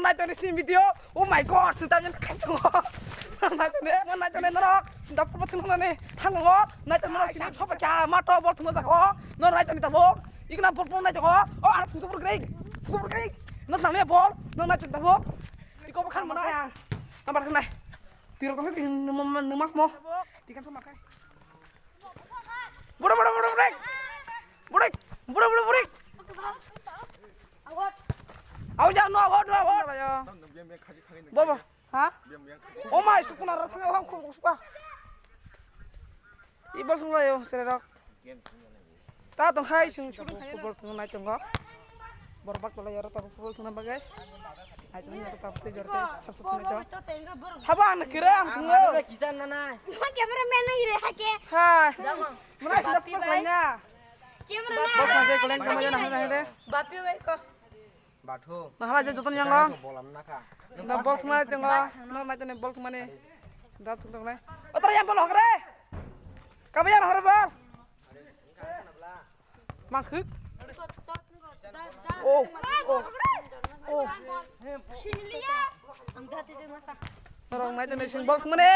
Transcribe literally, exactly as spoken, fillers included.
Naitoni sini video. Oh my God, sinta nyen khai tongo. Naitoni, mo naitoni norok. Sinta purbo thung nani. Thango. Naitoni norok sini soba kya mato bol thung jako. No naitoni tabo. Ikna bol pon naitoko. Oh, ar thung bol grek. Thung bol grek. No nang bol. No naitoni tabo. Iko bakhan mana ya. Nambar khnai. Tiro tong numa mo. Tikan sama kai. Bura, bura, bura, bura. Bura, bura, bura, bura. Awas, jangan, no, awas, no, awas. Bobo, ha? Oh my, sukuna ra thanga ham khum suka. Ibol sungla yo, sererok. Ta tong khai sung sung football thung nai tongo. Borok bak tolai yaro tabuk football thungna bagwi. Ai tong yaro tabuk tei jorte sab sab thunai tongo. Sabo ang kira ang thungo. Kisa nana. Camera man nai re hake. Hai. Mura sida football thungna. Camera man. Bol thung jai kolen kama jana hede hede. Bapi bai ko. Bathu. Mahala je joton yang lo. Bolam nakha. Sida bol thunai tongo. No mai tone bol thungmani. Dal thung tongnai. Otra yang bol hokre. Kaba yang hore bol. Mangkhuk. Oh. Oh. Oh. Norok mai tone sing bol thungmani.